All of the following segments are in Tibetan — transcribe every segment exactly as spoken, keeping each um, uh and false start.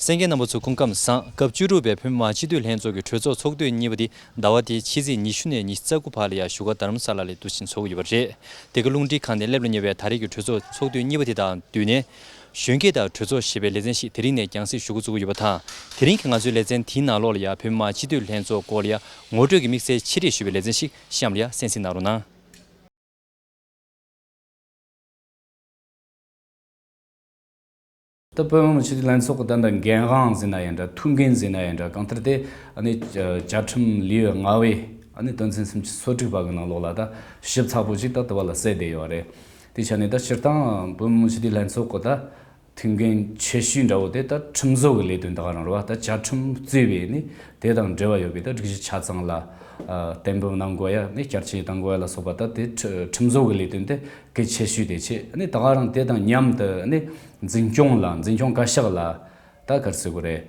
གསན་མཁན་རྣམ་པ་ཚོ་སྐུ་ཁམས་བཟང་། སྐབས་བཅུ་དྲུག་པའི་བོད་མི་མང་སྤྱི་འཐུས་ལྷན་ཚོགས་ཀྱི་གྲོས་ཚོགས་ཚོགས་དུས་གཉིས་པ་དེ་ཟླ་བ་འདིའི་ཕྱི་ཚེས་ཉི་ཤུ་ནས་ཉི་ཤུ་རྩ་དགུ་བར་ལ་ཡང་བཞུགས་སྒར་རྡ་རམ་ས་ལ་ལ་དུས་ཆེན་འཚོགས་ཀྱི་ཡོད་པ་རེད། དེ་ག་རླུང་འཕྲིན་ཁང་ནས་སླེབས་ལ་ཉེ་བའི་ད་རེས་ཀྱི་གྲོས་ཚོགས་ཚོགས་དུས་གཉིས་པ་དེ་དང་བསྟུན་ནས། གཞོན་སྐྱེས་དང་གྲོས་ཚོགས་ཞེས་པའི་ལེ་ཚན་ཞིག་དེ་རིང་ནས་རྒྱང་སྲིང་ཞུ་འགོ་བཙུགས་ཀྱི་ཡོད་པ་དང་། དེ་རིང་གི་ང་ཚོའི་ལེ་ཚན་དེའི་ནང་ལོགས་ལ་ཡང་བོད་མི་མང་སྤྱི་འཐུས་ལྷན་ཚོགས་སྐོར་ལ་ཡང་ངོ་སྤྲོད་ཀྱི་དམིགས་བསལ་ཆེད་སྒྲིག་ཞུས་པའི་ལེ་ཚན་ཞིག་གཤམ་ལ་ཡང་གསན་གཟིགས་གནང་རོགས་གནང་། ད་བོད་མི་མང་སྤྱི་འཐུས་ལྷན་ཚོགས་ཀྱི་ད་ལྟ་འགན་དབང་ཟེར་ན་ཡང་འདྲ། ཐུགས་འགན་ཟེར་ན་ཡང་འདྲ། གང་ལྟར་དེ་ཨ་ནི་བཅའ་ཁྲིམས་ལེའུ་ལྔ་པའི་ཨ་ནི་དོན་ཚན་སུམ་ཅུ་སོ་དྲུག་པ་གི་ནང་ལོགས་ལ་ད་ཞིབ་ཚགས་པོ་ཅིག་ད་ལྟ་བ་ལ་གསལ་བསྡད་ཡོད་རེད། དེ་ཆ་ནས་ད་སྤྱིར་བཏང་བོད་མི་མང་སྤྱི་འཐུས་ལྷན་ཚོགས་ཀྱི་ད་ཐུགས་འགན་ཆེ་ཤོས་འདྲ་བོ་དེ་ད་ཁྲིམས་བཟོ་གི་ལས་དོན་ད་ག་རང་རེད་བ། ད་བཅའ་ཁྲིམས་གཙོས་པའི་ནི་དེ་དང་འབྲེལ་བ་ཡོད་པའི་ད་སྒྲིག་གཞི་ཆ་ཚང་ལ་གཏན་འབེབས་གནང་དགོས་ཡ་ནི་བསྐྱར་ཞིབ་གཏང་དགོས་ཡ་ལ་སོགས་པ་ད་དེ་ཁྲི་ཁྲིམས་བཟོ་གི་ལས་དོན་དེ་གལ་ཆེ་ཤོས་དེ་བྱས། ནི་ད་ག་རང་དེ་དང་མཉམ་དུ་ནི་འཛིན་སྐྱོང་ལ་འཛིན་སྐྱོང་བཀའ་ཤག་ལ་ད་ག་རེ་ཟེར་དགོས་རེད།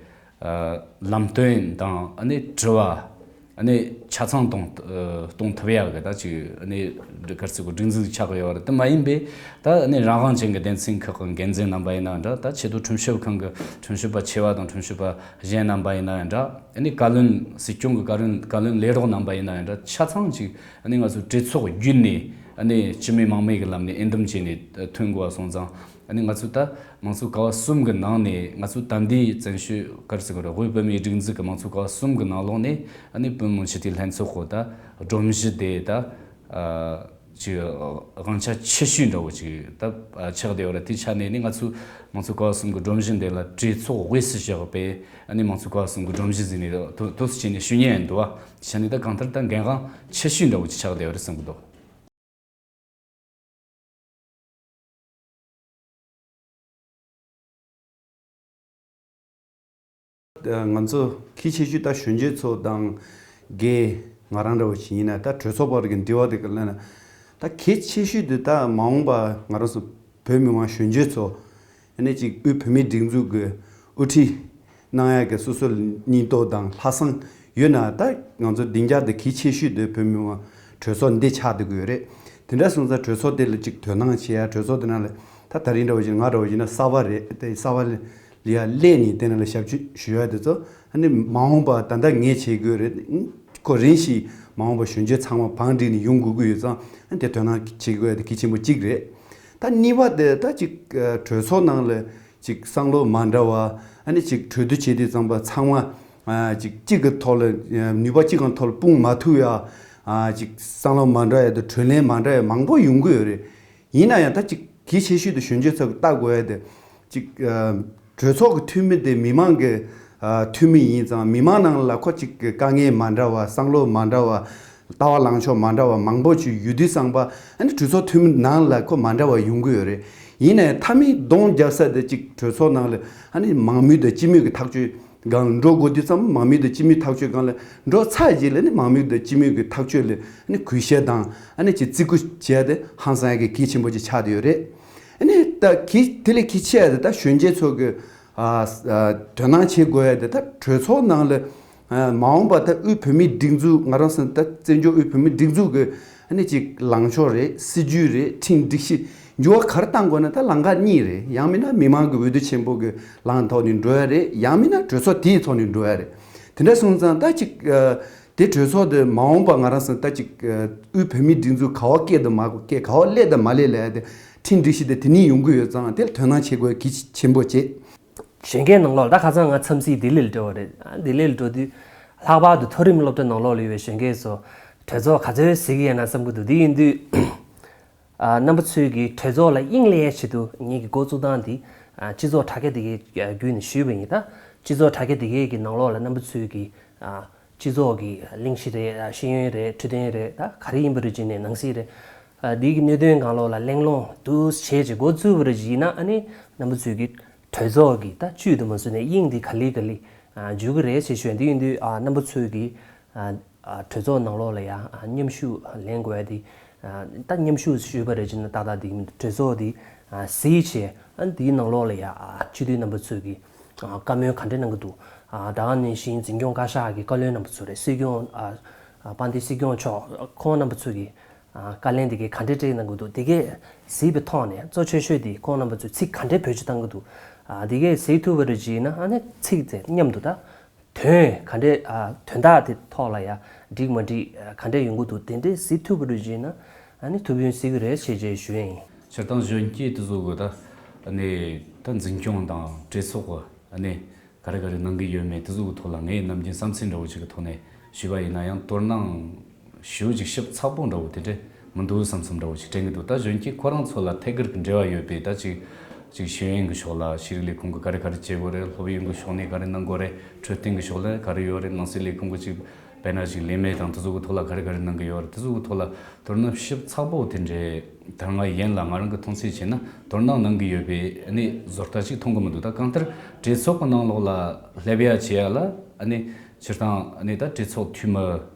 ལམ་སྟོན་དང་ནི་དྲི་བ། ཨ་ནི་ཆ་ཚང་གཏོང་ཨ་གཏོང་ཐུབ་ཡག་གི་ད་ཅིག་ཨ་ནི་ག་རེ་ཟེར་དགོས། སྒྲིག་འཛུགས་ཆགས་ཀྱི་ཡོད་རེད། དེ་མ་ཡིན་པའི་ད་ཨ་ནི་རང་དབང་ཅན་གྱི་སྡེ་ཚན་ཁག་གི་འགན་འཛིན་རྣམ་པ་ཡིན་ན་འདྲ། ད་ཆེས་མཐོ་ཁྲིམས་ཞིབ་ཁང་གི་ཁྲིམས་ཞིབ་པ་ཆེ་བ་དང་ཁྲིམས་ཞིབ་པ་གཞན་རྣམ་པ་ཡིན་ན་འདྲ། ཨ་ནི་བཀའ་བློན་སྲིད་སྐྱོང་གི་བཀའ་བློན་བཀའ་བློན་ལས་རོགས་རྣམ་པ་ཡིན་ན་འདྲ། ཆ་ཚང་ཅིག་ཨ་ནི་ང་ཚོ་གྲོས་ཚོགས་བརྒྱུད་ནས་ཨ་ནི་སྤྱི་མོས་དམངས་མོས་ཀྱི་ལམ་ནས་འོས་འདེམས་བྱས་ནས་ཐོན་དགོས་པ་སོང་ཙང་། ཨ་ནི་ང་ཚོ་ད་མང་གཙོ་ཀ་བ་གསུམ་གྱི་ནང་ནས་ང་ཚོ་ད་ལྟའི་བཙན་བྱོལ་ག་རེ་ཟེར་དགོས་རེད། དབུས་བོད་མིའི་སྒྲིག་འཛུགས་ཀྱི་མང་གཙོ་ཀ་བ་གསུམ་གྱི་ནང་ལོགས་ནས་ཨ་ནི་བོད་མི་མང་སྤྱི་འཐུས་ལྷན་ཚོགས་ཀྱི་ད་སྒྲོམ་གཞི་དེ་ད་ཨ་ཅིག་དབང་ཆ་ཆེ་ཤོས་འདྲ་བོ་ཅིག་ད་ཆགས་བསྡད་ཡོད་རེད། དེ་ཆ་ནས་ནི་ང་ཚོ་མང་གཙོ་ཀ་བ་གསུམ་གྱི་སྒྲོམ་གཞི་འདི་ལ་གྲོས་ཚོགས་དབུས་སུ་བཞག་པའི་ཨ་ནི་མང་གཙོ་ཀ་བ་གསུམ་གྱི་སྒྲོམ་གཞི་ཟེར་ནས་དུ་དུ་སུ་བྱས་ནས་ཞུ་ཉན་འདུག་བ། དེ་ཆ་ནས་ད་གང་ལྟར་ད་འགན་དབང་ཆེ་ཤོས་འདྲ་བོ་ཅིག་ཆགས་བསྡད་ཡོད་རེད་བསམ་གྱི་འདུག་ང་ཚོ་གལ་ཆེ་ཤོས་ད་གཞོན་སྐྱེས་ཚོ་དང་། རྒན་ང་རང་འདྲ་བོ་ཞིག་ཡིན་ན་ད་གྲོས་ཚོགས་བར་གྱི་འབྲེལ་བ་དེ་ག་ལ་ན། ད་གལ་ཆེ་ཤོས་དེ་ད་མ་འོངས་པ་ང་རང་ཚོ་བོད་མི་མང་གཞོན་སྐྱེས་ཚོ་ཨ་ནི་ཅིག་དབུས་བོད་མིའི་སྒྲིག་འཛུགས་ཀྱི་དབུ་ཁྲིད་གནང་ཡག་གི་སོ་སོ་ལ་སྙིང་སྟོབས་དང་ལྷག་བསམ་ཡོད་ན། ད་ང་ཚོ་སྡིངས་ཆ་དེ་གལ་ཆེ་ཤོས་དེ་བོད་མི་མང་གྲོས་ཚོགས་འདི་ཆགས་བསྡད་ཀྱི་ཡོད་རེད། དེ་འདྲ་སོང་ཙང་གྲོས་ཚོགས་དེ་ལ་ཅིག་དོ་སྣང་བྱེད་ཡ། གྲོས་ཚོགས་དེ་ནང་ལ་ད་ད་རིང་འདྲ་བོ་ཞིག་ང་འདྲ་བོ་ཞིག་ན་གསར་པ་རེད། དེ་གསར་པ་ལ་ཡ་སླེབས་ནས་དེ་ནང་ལ་ཞབས་ཕྱི་ཞུ་ཡ་དེ་ཚོ་ཨ་ནི་མ་འོངས་པ་ད་ལྟ་ངས་བྱེད་དགོས་རེད། ཁོ་རེ་བཞིན་མ་འོངས་པ་གཞོན་སྐྱེས་ཚང་མ་བང་བསྒྲིགས་ནས་ཡོང་དགོས་ཀྱི་ཡོད་ཙང་། ཨ་ནི་དེ་དོ་སྣང་བྱེད་དགོས་ཡ་དེ་གལ་ཆེན་པོ་གཅིག་རེད། ད་གཉིས་པ་དེ་ད་ཅིག་གྲོས་ཚོགས་ནང་ལ་ཅིག་བསམ་བློ་མ་འདྲ་བ། ཨ་ནི་ཅིག་གྲོས་བསྡུར་བྱེད་དུས་ཙམ་པ་ཚང་མ་ཅིག་གཅིག་གི་ཐོག་ལ་ནུས་པ་གཅིག་གི་ཐོག་ལ་སྤུངས་མ་ཐུབ་ཡ། ཅིག་བསམ་བློ་མ་འདྲ་ཡ་དང་གྲོས་གླེང་མ་འདྲ་ཡ་མང་པོ་ཡོང་གི་ཡོད་རེད། ཡིན་ན་ཡང་ད་ཅིག་གལ་ཆེ་ཤོས་དེ་གཞོན་སྐྱེས་ཚོ་གིས་ལྟ་དགོས་ཡ་དེ་ཅིག་གྲོས་ཚོགས་ཀྱི་འཐུས་མི་དེ་མི་མང་གི་འཐུས་མི་ཡིན་ཙང་། མི་མང་ནང་ལ་ཁོ་ཅིག་གི་དཀའ་ངལ་མ་འདྲ་བ། བསམ་བློ་མ་འདྲ་བ། ལྟ་བ་ལངས་ཕྱོགས་མ་འདྲ་བ་མང་པོ་ཅིག་ཡོད་དུས་ཙམ་པ། ཨ་ནི་གྲོས་ཚོགས་འཐུས་མི་ནང་ལ་ཁོ་མ་འདྲ་བ་ཡོང་གི་ཡོད་རེད། ཡིན་ནའི་མཐའ་མའི་གདོང་རྒྱག་ས་དེ་ཅིག་གྲོས་ཚོགས་ནང་ལ་ཨ་ནི་མང་མོས་དང་སྤྱི་མོས་ཀྱི་ཐག་གཅོད་སྒང་ལ་འགྲོ་དགོས་དུས་ཙམ། མང་མོས་དང་སྤྱི་མོས་ཐག་གཅོད་སྒང་ལ་འགྲོ་ཚར་རྗེས་ལ་ནི་མང་མོས་དང་སྤྱི་མོས་ཀྱི་ཐག་གཅོད་ལ་ནི་གུས་ཞབས་དང་ཨ་ནི་ཅིག་བརྩི་བཀུར་བྱས་ཏེ་ཧང་སང་ཡ་གི་གལ་ཆེན་པོ་ཅིག་ཆགས་བསྡད་ཡོད་རེད། ཨ་ནི་ད་གི་དེ་ལས་གལ་ཆེ་ཡ་དེ་ད་གཞོན་སྐྱེས་ཚོ་གི་ཨ་ཨ་དོ་སྣང་བྱེད་དགོས་ཡ་དེ་ད་གྲོས་ཚོགས་ནང་ལ་ཨ་མ་འོངས་པ་ད་དབུས་བོད་མིའི་སྒྲིག་འཛུགས། ང་རང་ཚོ་ད་བཙན་བྱོལ་དབུས་བོད་མིའི་སྒྲིག་འཛུགས་ཀྱི་ཨ་ནི་ཅིག་ལངས་ཕྱོགས་རེད། སྲིད་ཇུས་རེད། ཁྲིམས་སྒྲིག་གཞི་འགྱུར་བ་ག་རེ་གཏང་དགོས་ན་ད་ལམ་ཁ་གཉིས་རེད། ཡང་མིན་ན་མི་མང་གི་འོས་བསྡུ་ཆེན་པོ་གི་ལམ་ཐོག་ནས་འགྲོ་ཡ་རེད། ཡང་མིན་ན་གྲོས་ཚོགས་དེའི་ཐོག་ནས་འགྲོ་ཡ་རེད། དེ་འདྲ་སོང་ཙང་ད་ཅིག་ཨ་དེ་གྲོས་ཚོགས་དེ་མ་འོངས་པ་ང་རང་ཚོ་ད་ཅིག་ཨ་དབུས་བོད་མིའི་སྒྲིག་འཛུགས་ག་པར་སྐྱེལ་དང་མ་སྐྱེལ། ག་པར་སླེབས་དང་མ་སླེབས་ལབ་ཡ་དེ་ཁྲིམས་སྒྲིག་གཞི་དེ་དེ་ནས་ཡོང་གི་ཡོད་ཙང་། དེ་ལ་དོ་སྣང་བྱེད་དགོས་གལ་ཆེན་པོ་བྱེད། གཞོན་སྐྱེས་ནང་ལོགས་ད་ཁ་སང་ང་འཚམས་གཟིགས་ལྡི་ལི་ལ་འགྲོ་བ་རེད། ལྡི་ལི་ལ་འགྲོ་དུས་ལྷག་པར་དུ་མཐོ་རིམ་སློབ་གྲྭ་ནང་ལོགས་ལ་ཡོད་པའི་གཞོན་སྐྱེས་ཚོ་གྲོས་ཚོགས་ག་ཚོད་གཟིགས་ཀྱི་ཡོད་ན་བསམ་གྱི་འདུག་དེ་ཡིན་དུས་ཨ་རྣམ་པ་ཚོས་ཀྱིས་གྲོས་ཚོགས་ལ་དབྱིངས་སླེབས་ཡས་ཆེད་དུ་ངེད་ཀྱི་འགོ་བཙུགས་སྟངས་འདི་ཨ་སྤྱི་ཚོགས་དྲ་རྒྱ་དེ་གའི་བརྒྱུད་ནས་ཞུས་པ་ཡིན། ད་སྤྱི་ཚོགས་དྲ་རྒྱ་དེ་གའི་གི་ནང་ལོགས་ལ་རྣམ་པ་ཚོས་ཀྱིས་ཨ་སྤྱི་ཚོགས་ཀྱི་གླེང་གཞི་རེད། ཤེས་ཡོན་རེད། འཕྲོད་བསྟེན་རེད། ད་ག་རེ་ཡིན་པ་རེད་ཅེས་ནས་ནང་སྲིད་རེད། ཨ་འདི་གི་གནད་དོན་སྒང་ལོགས་ལ་གླེང་སློང་དུ་བྱས་ཅིག་འགོ་བཙུགས་པ་རེད་ཅེས་ཡིན་ན། ཨ་ནི་རྣམ་པ་ཚོས་ཀྱིས་གྲོས་ཚོགས་ཀྱི་ད་བཅུད་དུ་མ་བཟུང་ནས་དབྱིངས་འདི་ག་ལེ་ག་ལེ་ཨ་འཇུག་གི་རེད་ཅེས་ཞུ་ཡ། འདི་ཡིན་དུས་ཨ་རྣམ་པ་ཚོས་ཀྱིས་ཨ་ཨ་གྲོས་ཚོགས་ནང་ལོགས་ལ་ཡང་ཨ་མཉམ་ཞུགས་ལེན་དགོས་ཡ་དེ། ཨ་ད་མཉམ་ཞུགས་ཞུས་པ་རེད་ཅེ་ན་ཏག་ཏག་དེ་མིན་འདུག་གྲོས་ཚོགས་དེ་ཨ་གཟིགས་བྱས། ཨ་དེའི་ནང་ལོགས་ལ་ཡང་ཨ་སྤྱི་འཐུས་རྣམ་པ་ཚོས་ཀྱིས་ཨ་བཀའ་མོལ་ག་འདྲ་གནང་གི་འདུག་ཨ་ད་ག་ནང་བཞིན་འཛིན་སྐྱོང་བཀའ་ཤག་གི་བཀའ་བློན་རྣམ་པ་ཚོ་རེད། སྲིད་སྐྱོང་ཨ་ཨ་དཔལ་ལྡན་སྲིད་སྐྱོང་མཆོག་ཁོང་རྣམ་པ་ཚོས་ཀྱིས་ཨ་བཀའ་ལན་དེ་གའི་ག་འདྲ་སྤྲད་གནང་གི་འདུག་དེ་གས་གཟིགས་པའི་ཐོག་ནས་གཙོ་ཆེ་ཤོས་དེ་ཁོང་རྣམ་པ་ཚོས་ཚིག་ག་འདྲ་བེད་སྤྱོད་བཏང་གི་འདུག་ཨ་དེ་གས་གཟིགས་ཐུབ་པ་རེད་བྱས་ན། ཨ་ནི་ཚིག་དེ་མཉམ་དུ་ད་དོན་ག་འདྲས། ཨ་དོན་དག་དེ་ཐོག་ལ་ཡ་འགྲིག་མ་འགྲིག་ཨ་ག་འདྲས་ཡོང་གི་འདུག་དེ་འདྲས་གཟིགས་ཐུབ་པ་རེད་བྱས་ན། ཨ་ནི་ཐུབ་ཡོང་སྲིད་ཀྱི་རེད་ཞེས་བྱས་ཞུ་ཡ་ཡིན། སྤྱིར་བཏང་གཞོན་སྐྱེས་དེ་ཚོ་གི་ད་ཨ་ནི་ད་འཛིན་སྐྱོང་དང་གྲོས་ཚོགས་ཀྱི་ཨ་ནི་ག་རེ་ག་རེ་གནང་གི་ཡོད་མེད་དེ་ཚོ་གི་ཐོག་ལ་ངས་ནམ་རྒྱུན་བསམ་ཚུལ་འདྲ་བོ་ཅིག་གི་ཐོག་ནས་ཞུས་པ་ཡིན་ན་ཡང་དོ་སྣང་ཞེ་པོ་ཅིག་ཞིབ་ཚགས་པོ་འདྲ་བོ་དེ་འདྲས་མི་འདུག་བསམ་བསམ་འདྲ་བོ་ཅིག་དྲན་གྱི་འདུག་ད་གཞོན་སྐྱེས་ཁོ་རང་ཚོ་ལ་ཐད་ཀར་གྱི་འབྲེལ་བ་ཡོད་པའི་ད་ཅིག་ཅིག་ཤེས་ཡོན་གྱི་ཕྱོགས་ལ་ཤེས་རིག་ལས་ཁུངས་ཀྱིས་ག་རེ་ག་རེ་བྱེད་དགོས་རེད། སློབ་ཡོན་གྱི་ཕྱོགས་ནས་ག་རེ་གནང་དགོས་རེད། འཕྲོད་བསྟེན་གྱི་ཕྱོགས་ལ་ག་རེ་ཡོད་རེད། ནང་སྲིད་ལས་ཁུངས་ཀྱིས་ཅིག་དཔེར་ན་ཅིག་ལས་མེད་དང་དེ་ཚོ་གི་ཐོག་ལ་ག་རེ་ག་རེ་གནང་གི་ཡོད་རེད། དེ་ཚོ་གི་ཐོག་ལ་དོ་སྣང་ཞིབ་ཚགས་པོ་དེ་འདྲའི་ད་སྔ་ཡན་ལ་ང་རང་གི་མཐོང་ཚུལ་བྱས་ན་དོ་སྣང་གནང་གི་ཡོད་པའི་ཨ་ནི་བཟོ་ལྟ་ཞིག་མཐོང་གི་མི་འདུག་ད་གང་ལྟར་གྲོས་ཚོགས་ཀྱི་ནང་ལོགས་ལ་སླེབས་ཡ་བྱེད་ཡ་ལ་ཨ་ནི་སྤྱིར་བཏང་ཨ་ནི་ད་གྲོས་ཚོགས་འཐུས་མི་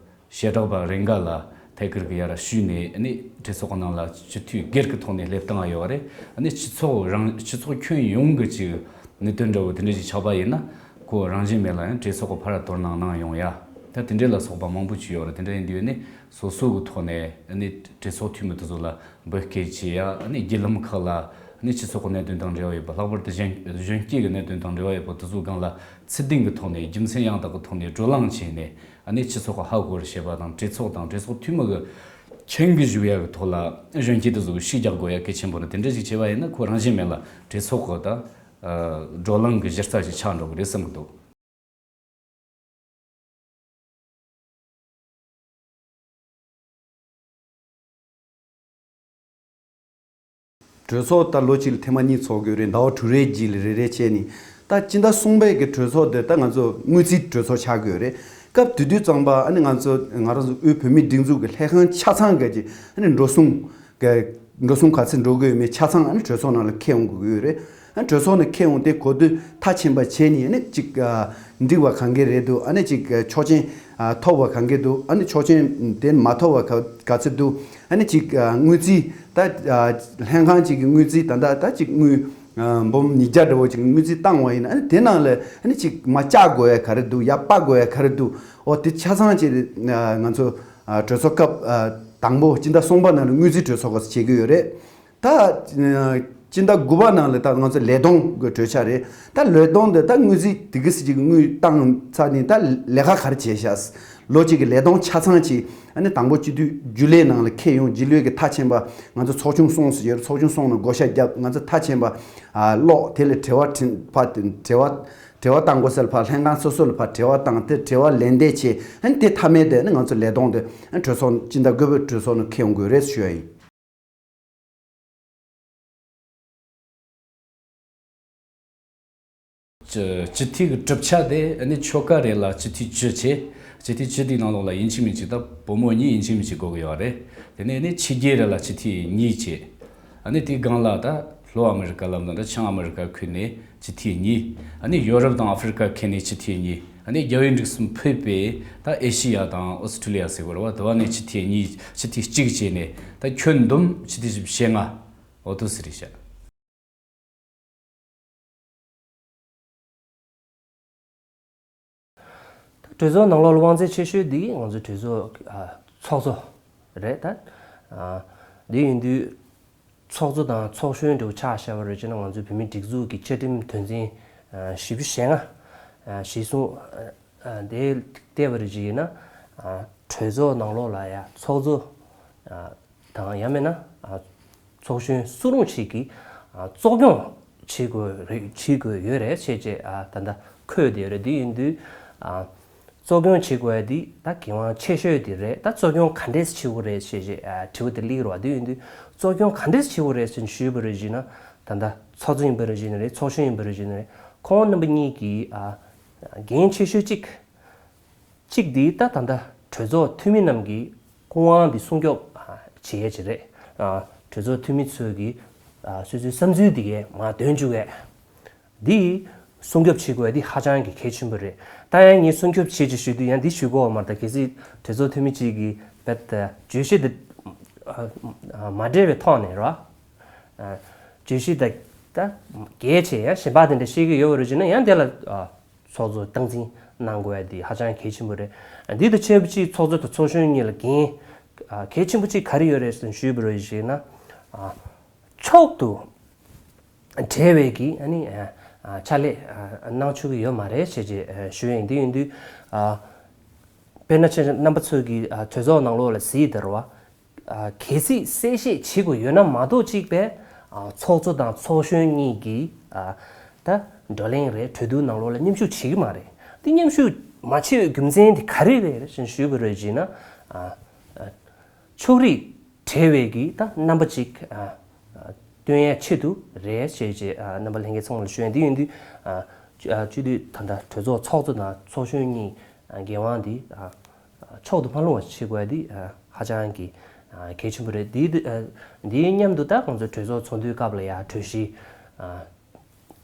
བྱེ་བྲག་པ་རེ་འགའ་ལ་ཐད་ཀར་གྱི་ཡར་ཞུས་ནས་ཨ་ནི་གྲོས་ཚོགས་ཀྱི་ནང་ལ་སྤྱི་འཐུས་སྒེར་གྱི་ཐོག་ནས་སླེབས་བཏང་ཡ་ཡོད་རེད། ཨ་ནི་སྤྱི་ཚོགས་རང་སྤྱི་ཚོགས་ཁྱོན་ཡོངས་ཀྱི་ཅིག་གནད་དོན་འདྲ་བོ་དེ་འདྲ་ཞིག་ཆགས་པ་ཡིན་ན་ཁོ་རང་བཞིན་མེད་ལ་ཡང་གྲོས་ཚོགས་ཀྱི་ཕར་དོ་སྣང་གནང་ཡོང་ཡ། ད་དེ་འདྲ་ལ་སོགས་པ་མང་པོ་ཅིག་ཡོད་རེད། དེ་འདྲ་ཡིན་དུས་ཨ་ནི་སོ་སོ་གི་ཐོག་ནས་ཨ་ནི་གྲོས་ཚོགས་འཐུས་མི་དེ་ཚོ་ལ་འབོད་སྐུལ་བྱེད་ཡ། ཨ་ནི་བརྒྱུད་ལམ་ཁག་ལ་ཨ་ནི་སྤྱི་ཚོགས་ཀྱི་གནད་དོན་དང་འབྲེལ་བ་ཡོད་པ། ལྷག་པར་དུ་གཞོན་གཞོན་སྐྱེས་ཀྱི་གནད་དོན་དང་འབྲེལ་བ་ཡོད་པ་དེ་ཚོ་སྒང་ལ་ཚུལ་ལྡན་གྱི་ཐོག་ནས་རྒྱུ་མཚན་ཡང་དག་གི་ཐོག་ནས་བགྲོ་གླེང་བྱས་ནས་ཨ་ནི་སྤྱི་ཚོགས་ཀྱི་ཧ་གོ་བར་བྱེད་པ་དང་། གྲོས་ཚོགས་དང་གྲོས་ཚོགས་འཐུས་མི་གི་མཁྱེན་གྱི་བཞུགས་ཡ་གི་ཐོག་ལ་གཞོན་སྐྱེས་དེ་ཚོ་གི་ཤུགས་རྒྱག་དགོས་ཡ་གལ་ཆེན་པོ་རེད། དེ་འདྲ་ཞིག་བྱས་པ་ཡིན་ན་ཁོ་རང་བཞིན་མེད་ལ་གྲོས་ཚོགས་ཀྱི་ད་བགྲོ་གླེང་གི་གཞི་རྩ་ཞིག་ཆགས་འགྲོ་གི་རེད་བསམ་གྱི་འདུག་གྲོས་ཚོགས་ད་ལོ་གཅིག་ལ་ཐེངས་མ་གཉིས་ཚོགས་དགོས་རེད། ཟླ་བ་དྲུག་རེའི་རྗེས་ལ་རེ་རེ་བྱས་ནས། ད་སྤྱི་ཟླ་གསུམ་པའི་གི་གྲོས་ཚོགས་དེ་ད་ང་ཚོ་དངུལ་རྩིས་གྲོས་ཚོགས་ཆགས་དགོས་རེད། སྐབས་དེ་དུས་ཙམ་པ་ཨ་ནི་ང་ཚོ་ང་རང་ཚོ་དབུས་བོད་མིའི་སྒྲིག་འཛུགས་ཀྱི་ལྷན་ཁང་ཆ་ཚང་གི་ཨ་ནི་འགྲོ་སོང་གི་འགྲོ་སོང་ག་ཚད་འགྲོ་གི་ཡོད་མེད་ཆ་ཚང་ཨ་ནི་གྲོས་ཚོགས་ནང་ལ་འཁྱེར་ཡོང་དགོས་ཀྱི་ཡོད་རེད། ཨ་གྲོས་ཚོགས་ནས་འཁྱེར་ཡོང་དེ་གོ་དུས་མཐའ་ཕྱིན་པ་བྱས་ནས་ཨ་ནི་ཅིག་ཨ་འགྲིག་པ་གང་ག་རེད་འདུག་ཨ་ནི་ཅིག་ཨ་ཆོག་མཆན་ཨ་ཐོབ་པ་གང་ག་འདུག་ཨ་ནི་ཆོག་མཆན་དེ་མ་ཐོབ་པ་ག་ག་ཚོད་འདུག་ཨ་ནི་ཅིག་ཨ་དངུལ་རྩིས་ད་ཨ་ལྷན་ཁང་ཅིག་གི་དངུལ་རྩིས་ད་ལྟ་ད་ཅིག་དངུལ་ཨ་འབུམ་ཉིས་བརྒྱ་འདྲ་བོ་ཅིག་དངུལ་རྩིས་བཏང་བ་ཡིན་ན། ཨ་ནི་དེ་ནང་ལ་ཨ་ནི་ཅིག་མར་བཅག་དགོས་ཡ་ག་རེ་འདུག་ཡར་སྤར་དགོས་ཡ་ག་རེ་འདུག་འོ་དེ་ཆ་ཚང་ཅིག་ཨ་ང་ཚོ་ཨ་གྲོས་ཚོགས་སྐབས་ཨ་དང་པོ་སྤྱི་ཟླ་གསུམ་པ་ནང་ལ་དངུལ་རྩིས་གྲོས་ཚོགས་སྐབས་སུ་བྱེད་ཀྱི་ཡོད་རེད། ད་ཨ་སྤྱི་ཟླ་དགུ་པ་ནང་ལ་ད་ང་ཚོ་ལས་དོན་གྱི་གྲོས་འཆར་རེད། ད་ལས་དོན་དེ་ད་དངུལ་རྩིས་དེ་གི་སྲིད་ཀྱི་དངུལ་བཏང་ཚར་ནས་ད་ལས་ཀ་ག་རེ་བྱས་ཤག་ལོ་གཅིག་གི་ལས་དོན་ཆ་ཚང་ཅིག་ཨ་ནི་དང་པོ་སྤྱི་འཐུས་རྒྱུན་ལས་ནང་ལ་འཁྱེར་ཡོང་། རྒྱུན་ལས་ཀྱི་མཐའ་ཕྱིན་པ་ང་ཚོ་ཚོགས་ཆུང་གསུམ་ཟེར་ཡོད་རེད། ཚོགས་ཆུང་གསུམ་ནང་བགོ་བཤའ་བརྒྱབ། ང་ཚོ་མཐའ་ཕྱིན་པ་ཨ་ཀློག་དེ་ལ་དྲི་བ་དྲི་ཕ་དྲི་བ་དྲི་བ་བཏང་དགོས་ས་ལ་ཕར་ལྷན་ཁང་སོ་སོ་ལ་ཕར་དྲི་བ་བཏང་། དེ་དྲི་བ་ལན་འདེབས་བྱས། ཨ་ནི་དེ་མཐའ་མའི་དེ་ནི་ང་ཚོ་ལས་དོན་དེ་ཨ་གྲོས་ཚོགས་སྤྱི་ཟླ་དགུ་པའི་གྲོས་ཚོགས་ནང་འཁྱེར་ཡོང་དགོས་རེད་ཞུ་ཡ་ཡིན། སྤྱི་སྤྱི་འཐུས་ཀྱི་གྲུབ་ཆ་དེ་ཨ་ནི་ཆོལ་ཁ་རེ་ལ་སྤྱི་འཐུས་བཅུ་བྱས། སྤྱི་འཐུས་བཅུ་དེའི་ནང་ལོགས་ལ་ཡིན་གཅིག་མིན་གཅིག་ད་བུ་མོ་གཉིས་ཡིན་གཅིག་མིན་གཅིག་དགོས་ཀྱི་ཡོད་རེད། དེ་ནས་ཨ་ནི་ཕྱི་རྒྱལ་རེ་ལ་སྤྱི་འཐུས་གཉིས་བྱས། ཨ་ནི་དེའི་སྒང་ལ་ད་ལྷོ་ཨ་མི་རི་ཀ་ལབ་ན་ད་བྱང་ཨ་མི་རི་ཀ་ཁུལ་ནས་སྤྱི་འཐུས་གཉིས། ཨ་ནི་ཡོ་རོབ་དང་ཨ་ཧྥེ་རི་ཀ་ཁུལ་ནས་སྤྱི་འཐུས་གཉིས། ཨ་ནི་རྒྱལ་བའི་འབྲུག་གསུམ་ཕུད་པའི་ད་ཨེ་ཤི་ཡ་དང་ཨོ་སི་ཁྲུ་ལི་ཡ་ཟེར་དགོས་རེད་བ། དེ་བ་ནས་སྤྱི་འཐུས་གཉིས་སྤྱི་འཐུས་གཅིག་བྱས་ནས་ད་ཁྱོན་བསྡོམས་སྤྱི་འཐུས་བཞི་བཅུ་ཞེ་ལྔ་འོ་དུ་ཟེར་རེད་ཤག་གྲོས་ཚོགས་ནང་ལོགས་ལ་དབང་ཚད་ཆེ་ཤོས་འདི་ང་ཚོ་གྲོས་ཚོགས་ཨ་ཚོགས་གཙོ་རེད་ད། ཨ་འདི་ཡིན་དུས་ཚོགས་གཙོ་དང་ཚོགས་གཞོན་འདྲ་བོ་ཆ་བཞག་པ་རེད་བྱས་ན། ང་ཚོའི་བོད་མིའི་སྒྲིག་འཛུགས་ཀྱི་བཅའ་ཁྲིམས་དོན་ཚན་ཨ་བཞི་བཅུ་ཞེ་ལྔ་ཨ་གཞིར་བཟུང་ཨ་ཨ་དེ་བལྟས་པ་རེད་བྱས་ན། ཨ་གྲོས་ཚོགས་ནང་ལོགས་ལ་ཡ་ཚོགས་གཙོ་ཨ་དང་ཡང་མིན་ན་ཨ་ཚོགས་གཞོན་སུ་རུང་ཞིག་གིས་ཨ་གཙོ་སྐྱོང་བྱེད་དགོས་རེད། བྱེད་དགོས་ཡོད་རེད་ཞེས་བྱས་ཨ་ད་ལྟ་འཁོད་བསྡད་ཡོད་རེད། དེ་ཡིན་དུས་ཨ་གཙོ་སྐྱོང་བྱེད་དགོས་ཡ་འདི་ད་གལ་འགངས་ཆེ་ཤོས་དེ་རེད། ད་གཙོ་སྐྱོང་ག་འདྲས་བྱེད་དགོས་རེད་ཞེས་བྱས་ཨ་དྲི་བ་དེ་སླེབས་ཀྱི་རེད་བ། དེ་ཡིན་དུས་གཙོ་སྐྱོང་ག་འདྲས་བྱེད་དགོས་རེད་ཞེས་ཞུས་པ་རེད་བྱས་ན། ད་ལྟ་ཚོགས་གཙོ་ཡིན་པ་རེད་བྱས་ན་རེད། ཚོགས་གཞོན་ཡིན་པ་རེད་བྱས་ན་རེད། ཁོང་རྣམ་པ་གཉིས་ཀྱིས་ཨ་འགན་ཆེ་ཤོས་གཅིག་གཅིག་འདི་ད་ད་ལྟ་གྲོས་ཚོགས་འཐུས་མི་རྣམས་ཀྱི་སྐུ་དབང་འདི་སྲུང་སྐྱོབ་ཨ་བྱེད་ཡས་ཅིག་རེད། ཨ་གྲོས་ཚོགས་འཐུས་མི་ཚོས་ཀྱི་ཨ་སོ་སོའི་བསམ་ཚུལ་འདི་གས་མར་འདོན་བཅུག་ཡས་འདི་སྲུང་སྐྱོབ་བྱེད་དགོས་ཡས་འདི་ཧ་ཅང་གི་གལ་ཆེན་པོ་རེད། ད་ཡང་ངས་སྲུང་སྐྱོབ་བྱེད་ཅིག་ཞུ་དུས་ཡང་འདི་ཞུ་དགོས་པ་མ་རེད། ད་གལ་སྲིད་གྲོས་ཚོགས་འཐུས་མི་གཅིག་གིས་བེད་བརྗོད་གཞི་འདི་ཨ་ཨ་མ་འདྲེས་པའི་ཐོག་ནས་རེད་བ། ཨ་བརྗོད་གཞི་ད་ད་གལ་ཆེ་ཡང་གཞན་པ་དེ་འདྲ་བཤད་ཀྱི་ཡོད་པ་རེད་བྱས་ན་ཡང་དེ་ལ་ཨ་ཚོགས་གཙོ་སྟངས་འཛིན་གནང་དགོས་ཡ་དེ་ཧ་ཅང་གལ་ཆེན་པོ་རེད། འདི་དང་ཆབས་ཅིག་ཚོགས་གཙོ་དང་ཚོགས་གཞོན་གཉིས་ལ་འགན་གལ་ཆེན་པོ་གཅིག་ག་རེ་ཡོད་རེད་ཟེར་ཞུས་པ་རེད་ཞེ་ན། ཕྱོགས་དང་འབྲེལ་བའི་གི་ཨ་ནི་ ཕྱག་ལས་གནང་ཆོག་གི་ཡོད་མ་རེད་ཞེས་ཞུ་ཡ་ཡིན། དེ་ཡིན་དུས་དཔེར་ན་ཁྱེད་རྣམ་པ་ཚོས་ཀྱི་གྲོས་ཚོགས་ནང་ལོགས་ལ་གཟིགས་དེ་རེད་བ། གལ་སྲིད་གསལ་བཤད་བྱེད་དགོས་ཡོད་ན་མ་གཏོགས་གཅིག་པས་ཚོགས་གཙོ་དང་ཚོགས་གཞོན་གཉིས་ཀྱིས་ད་བགྲོ་གླེང་རེད་གྲོས་བསྡུར་ནང་ལོགས་ལ་མཉམ་ཞུགས་བྱེད་ཀྱི་མ་རེད། དེ་མཉམ་ཞུགས་མ་བྱེད་པའི་རྒྱུ་མཚན་དེ་ག་རེ་རེད་ཞེས་ཞུས་པ་རེད་ཅེ་ན། ཕྱོགས་རིས་བྲལ་བའི་གི་ད་རྣམ་པ་ཅིག་སྟོན་ཡ་ཆེད་དུ་རེད་ཞེས་ཅེས་རྣམ་པ་ལྷན་རྒྱས་ཚང་མ་ལ་ཞུ་ཡ་འདི་ཡིན་དུས། སྤྱི་འཐུས་ད་ལྟ་གྲོས་ཚོགས་ཚོགས་གཙོ་དང་ཚོགས་གཞོན་གཉིས་འགན་དབང་འདི་ཕྱོགས་སུ་མ་ལྷུང་བ་བྱེད་དགོས་ཡ་འདི་ཧ་ཅང་གི་གལ་ཆེན་པོ་རེད། འདི་འདིའི་མཉམ་དུ་ད་ང་ཚོ་གྲོས་ཚོགས་ཚོགས་འདུའི་སྐབས་ལ་ཡ་གྲོས་གཞི་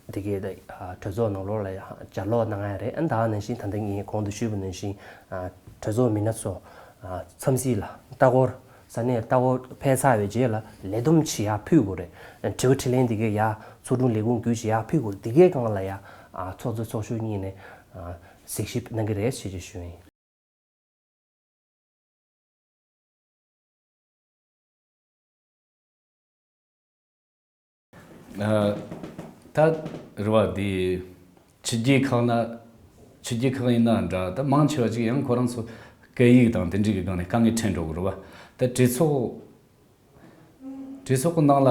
འདི་གའི་གྲོས་ཚོགས་ནང་ལོགས་ལ་ཡ་ལྗགས་ཀློག་གནང་ཡ་རེད། ཨ་ད་ནང་བཞིན་ད་ལྟ་ངས་གོང་དུ་ཞུས་པ་ནང་བཞིན་གྲོས་ཚོགས་མི་སྣ་ཚོ་འཚམས་གཟིགས་ལ་ལྟ་སྐོར་ས་གནས་ལྟ་སྐོར་ཕེབས་ཚར་བའི་རྗེས་ལ་ལས་བསྡོམས་བྱེད་ཡ་ཕུལ་དགོས་རེད། དྲི་བ་དྲིས་ལན་འདི་གའི་ཡ་ཚོགས་དྲུང་ལས་ཁུངས་བརྒྱུད་བྱེད་ཡ་ཕུལ་དགོས་རེད། འདི་གའི་སྒང་ལ་ཡ་ཚོགས་གཙོ་ཚོགས་གཞོན་གཉིས་ནས་གཟིགས་ཞིབ་གནང་གི་རེད་ཞེས་ཞུ་ཡིན། ད་རེད་བ། དེ་ཕྱི་རྒྱལ་ཁག་ན་ཕྱི་རྒྱལ་ཁག་ཡིན་ན་འདྲ། ད་མང་ཆེ་བ་ཅིག་ཡང་ཁོ་རང་ཚོ་སྐད་ཡིག་དང་དེ་འདྲའི་གི་སྒང་ནས་དཀའ་ངལ་འཕྲད་འགྲོ་གི་རེད་བ། ད་གྲོས་ཚོགས་གྲོས་ཚོགས་ཀྱི་ནང་ལ་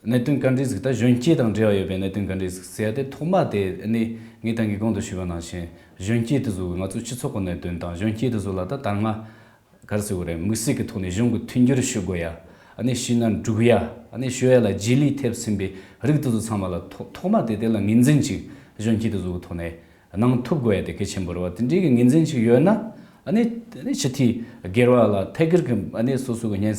གནད་དོན་ག་འདྲས་ཟིག་ད་གཞོན་སྐྱེས་དང་འབྲེལ་བ་ཡོད་པའི་གནད་དོན་ག་འདྲས་ཟིག་ཟེར་ཡ་དེ་ཐོག་མ་དེ་ནི་ངས་ད་གིན་གོང་དུ་ཞུས་པ་ནང་བཞིན་གཞོན་སྐྱེས་དེ་ཚོ་ང་ཚོའི་སྤྱི་ཚོགས་ཀྱི་གནད་དོན་དང་གཞོན་སྐྱེས་དེ་ཚོ་ལ་ད་ད་སྔ་ག་རེ་ཟེར་དགོས་རེད། དམིགས་བསལ་གྱི་ཐོག་ནས་གཞུང་གི་མཐུན་འགྱུར་ཞུ་དགོས་ཡ། ཨ་ནི་ཞུས་ན་འགྲིག་ཡ། ཨ་ནི་ཞུ་ཡ་ལ་རྗེས་ལུས་ཐེབས་ཟིན་པའི་རིགས་དེ་ཚོ་ཚང་མ་ལ་ཐོག་ཐོག་མ་དེ་དེ་ལ་ངོས་འཛིན་ཅིག་གཞོན་སྐྱེས་དེ་ཚོ་གི་ཐོག་ནས་གནང་ཐུབ་དགོས་ཡ་དེ་གལ་ཆེན་པོ་རེད་བ། དེ་འདྲའི་གི་ངོས་འཛིན་ཅིག་ཡོད་ན། ཨ་ནི་ཨ་ནི་སྤྱི་འཐུས་སྒེར་བ་ལ་ཐད་ཀར་གྱི་ཨ་ནི་སོ་སོ་གི་སྙན་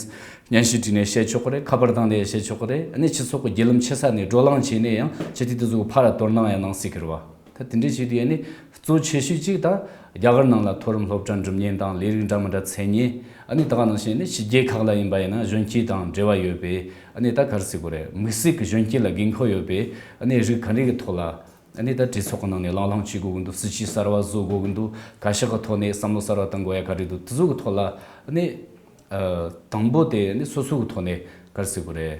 སྙན་ཞུ་བྲིས་ནས་བཤད་ཆོག་གི་རེད། ཁ་པར་བཏང་ནས་བཤད་ཆོག་གི་རེད། ཨ་ནི་སྤྱི་ཚོགས་ཀྱི་བརྒྱུད་ལམ་ཆེ་ས་ནས་བགྲོ་གླེང་བྱས་ནས་ཡང་སྤྱི་འཐུས་དེ་ཚོ་གི་ཕར་དོ་སྣང་ཡང་གནང་སྲིད་ཀྱི་རེད་བ། ད་དེ་འདྲའི་བྱས་དུས་ཨ་ནི་གཙོ་ཆེ་ཤོས་གཅིག་ད་རྒྱ་གར་ནང་ལ་མཐོ་རིམ་སློབ་གྲྭ་འགྲིམ་མཁན་དང་ལས་རིགས་འདྲ་མི་འདྲ་འཚོལ་མཁན། ཨ་ནི་ད་ག་ནང་བཞིན་ནི་ཕྱི་རྒྱལ་ཁག་ལ་ཡིན་པ་ཡིན་ན་གཞོན་སྐྱེས་དང་འབྲེལ་བ་ཡོད་པའི་ཨ་ནི་ད་ག་རེ་ཟེར་དགོས་རེད། དམིགས་བསལ་གྱི་གཞོན་སྐྱེས་ལ་དགོས་མཁོ་ཡོད་པའི་ཨ་ནི་རིགས་ག་རེ་གི་ཐོག་ལ་ཨ་ནི་ད་གྲོས་ཚོགས་ཀྱི་ནང་ནས་གླེང་སློང་བྱེད་དགོས་ཀྱི་འདུག་སྲིད་བྱུས་གསར་བ་བཟོ་དགོས་ཀྱི་འདུག་བཀའ་ཤག་གི་ཐོག་ནས་བསམ་བློ་གསར་བ་གཏོང་དགོས་ཡ་ག་རེ་འདུག་དེ་ཚོ་གི་ཐོག་ལ་ཨ་ནི་དང་པོ་དེ་ཨ་ནི་སོ་སོ་གི་ཐོག་ནས་ག་རེ་ཟེར་དགོས་རེད།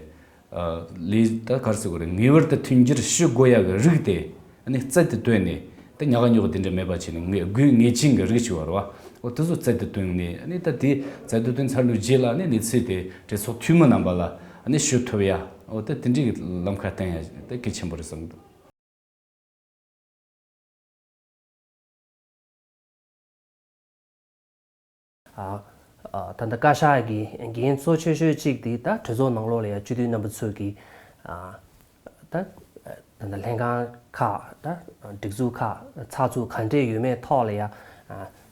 ལས་ད་ག་རེ་ཟེར་དགོས་རེད། ངེས་པར་དུ་མཐུན་འགྱུར་ཞུ་དགོས་ཡ་གི་རིགས་དེ་ཨ་ནི་རྩལ་དུ་བཏོན་ནས། ད་ཉག་ཉོག་དེ་འདྲ་མེད་པ་བྱས་ནས་ངེས་དགོས་ངེས་ཅན་གྱི་རིགས་ཞིག་བར་བ། འོ་དེ་ཚོ་རྩལ་དུ་བཏོན་ནས་ཨ་ནི་ད་དེ་རྩལ་དུ་བཏོན་ཚར་ལུགས་རྗེས་ལ་ཨ་ནི་གནས་ཚུལ་དེ་གྲོས་ཚོགས་འཐུས་མི་རྣམ་པ་ལ་ཨ་ནི་ཞུ་ཐུབ་ཡ། འོ་ད་དེ་འདྲའི་གི་ལམ་ཁ་བསྟན་ཡ་ད་གལ་ཆེན་པོ་རེད་བསམ་གི་འདུག་ཨ་ཨ་ད་ལྟ་བཀའ་ཤག་གི་འགན་གཙོ་ཆེ་ཤོས་གཅིག་དེ་ད་གྲོས་ཚོགས་ནང་ལོགས་ལ་ཡ་སྤྱི་འཐུས་རྣམ་པ་ཚོས་ཀྱི་ཨ་ད་ད་ལྟ་ལྷན་ཁང་ཁག་ད་སྒྲིག་འཛུགས་ཁག་ཚགས་ཚུད་ག་འདྲས་ཡོད་མེད་ཐོག་ལ་ཡ་ཨ་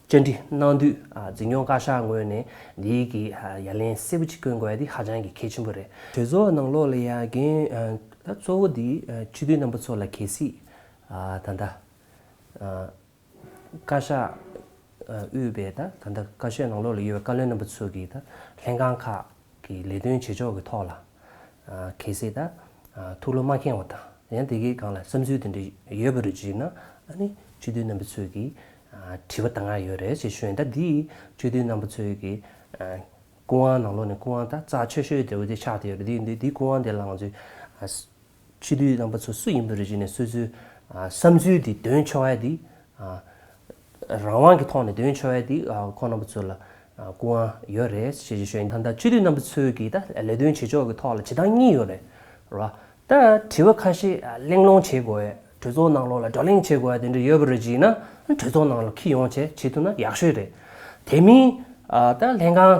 བཅར་འདྲི་གནང་དུས་ཨ་འཛིན་སྐྱོང་བཀའ་ཤག་ངོས་ནས་འདིའི་གི་ཨ་ཡ་ལན་གསལ་པོ་ཅིག་སྐྱོན་དགོས་ཡ་དེ་ཧ་ཅང་གི་གལ་ཆེན་པོ་རེད། གྲོས་ཚོགས་ནང་ལོགས་ལ་ཡ་འགན་ཨ་ད་གཙོ་བོ་དེ་ཨ་སྤྱི་འཐུས་རྣམ་པ་ཚོ་ལ་གལ་སྲིད་ཨ་ད་ལྟ་ཨ། བཀའ་ཤག་དབུས་པའི་ད་ད་ལྟ་བཀའ་ཤག་ནང་ལོགས་ལ་ཡོད་པའི་བཀའ་བློན་རྣམ་པ་ཚོས་ཀྱིས་ད་ལྷན་ཁང་ཁག་གི་ལས་དོན་བྱེད་ཕྱོགས་ཀྱི་ཐོག་ལ་གལ་སྲིད་ད་ཐུགས་བློ་མ་ཁེངས་པ་དང་ཡང་དེ་གའི་སྒང་ལ་བསམ་ཚུལ་དེ་འདྲ་ཡོད་པ་རེད་བྱས་ན་ཨ་ནི་སྤྱི་འཐུས་རྣམ་པ་ཚོས་ཀྱིས་དྲི་བ་གཏང་ཡ་ཡོད་རེད་ཅེས་ཞུ་ཡིན། ད་འདི་སྤྱི་འཐུས་རྣམ་པ་ཚོས་ཀྱིས་སྐུ་དབང་ནང་ལོགས་ནས་སྐུ་དབང་ད་རྩ་ཆེ་ཤོས་དེ་འོ་དེ་ཆགས་བསྡད་ཡོད་རེད། འདི་འདི་འདི་སྐུ་དབང་དེ་ལ་ང་ཚོས་སྤྱི་འཐུས་རྣམ་པ་ཚོ་སུ་ཡིན་པ་རེད་ཅེས་ནས་སོ་སོའི་ཨ་བསམ་ཚུལ་འདི་འདོན་ཆོག་ཡ་འདི་ཨ་རང་དབང་གི་ཐོག་ནས་འདོན་ཆོག་ཡ་འདི་ཨ་ཁོང་རྣམ་པ་ཚོ་ལ་ཨ་སྐུ་དབང་ཡོད་རེད་ཅེས་ཞུ་ཡིན། ད་ལྟ་སྤྱི་འཐུས་རྣམ་པ་ཚོས་ཀྱིས་ད་ལས་དོན་བྱེད་ཕྱོགས་ཀྱི་ཐོག་ལ་བྱེད་སྟངས་གཉིས་ཡོད་རེད་ར། ད་དྲི་བ་ཁ་ཤས་ཨ་གླེང་སློང་བྱེད་དགོས་ཡ། གྲོས་ཚོགས་ནང་ལོགས་ལ་བགྲོ་གླེང་བྱེད་དགོས་ཡ་དེ་འདྲ་ཡོད་པ་རེད་ཅེས་ན་གྲོས་ཚོགས་ནང་ལ་འཁྱེར་ཡོང་བྱས་བྱེད་ཐུབ་ན་ཡག་ཤོས་རེད། དེ་མིན་ཨ་ད་ལྷན་ཁང་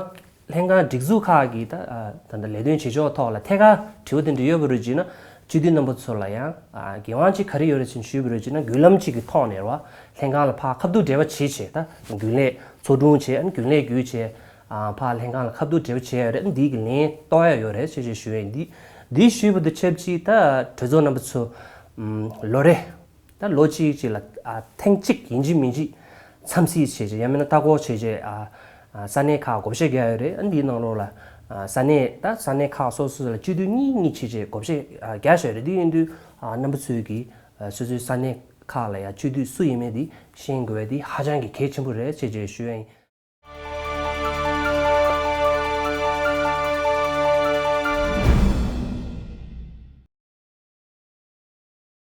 ལྷན་ཁང་སྒྲིག་འཛུགས་ཁག་གིས་ད་ཨ་ད་ལྟ་ལས་དོན་བྱེད་ཕྱོགས་ཐོག་ལ་ཐད་ཀར་དྲི་བ་དེ་འདྲ་ཡོད་པ་རེད་ཅེ་ན་སྤྱི་འཐུས་རྣམ་པ་ཚོ་ལ་ཡང་ཨ་འགན་དབང་ཅིག་ག་རེ་ཡོད་རེད་ཅེས་ཞུས་པ་རེད་ཅེ་ན་བརྒྱུད་ལམ་ཅིག་གི་ཐོག་ནས་རེད་བ། ལྷན་ཁང་ལ་ཕར་ཁ་ཐུག་འབྲེལ་བ་བྱེད་བྱེད་ད་རྒྱུན་ལས་ཚོགས་དྲུང་བྱེད་ཨ་ནི་རྒྱུན་ལས་བརྒྱུད་བྱེད་ཨ་ཕར་ལྷན་ཁང་ལ་ཁ་ཐུག་འབྲེལ་བ་བྱེད་ཡ་རེད། འདི་གི་ལན་གཏོང་ཡ་ཡོད་རེད་ཅེས་ཅེས་ཞུ་ཡ་ཡིན། འདི་འདི་ཞུས་པ་དང་ཆབས་ཅིག་ད་གྲོས་ཚོགས་རྣམ་པ་ཚོ་ཨམ་ལོ་རེ། ད་ལོ་གཅིག་གཅིག་ལ་ཨ་ཐེངས་གཅིག་ཡིན་གཅིག་མིན་གཅིག་འཚམས་གཟིགས་བྱས་བྱས་ཡང་མིན་ན་ལྟ་སྐོར་བྱས་བྱས་ཨ་ཨ་ས་གནས་ཁག་བགོ་བཤའ་རྒྱག་ཡོད་རེད། ཨ་འདིའི་ནང་ལོགས་ལ་ཨ་ས་གནས་ད་ས་གནས་ཁག་སོ་སོ་ལ་སྤྱི་འཐུས་གཉིས་གཉིས་བྱས་བྱས་བགོ་བཤའ་ཨ་རྒྱག་བཞག་ཡོད་རེད། འདི་ཡིན་དུས་ཨ་རྣམ་པ་ཚོས་ཀྱིས་ཨ་སོ་སོའི་ས་གནས་ཁག་ལ་ཡ་སྤྱི་འཐུས་སུ་ཡིན་མིན་འདི་ཤེས་དགོས་པ་འདི་ཧ་ཅང་གི་གལ་ཆེན་པོ་རེད་ཅེས་བྱས་ཞུ་ཡ་ཡིན།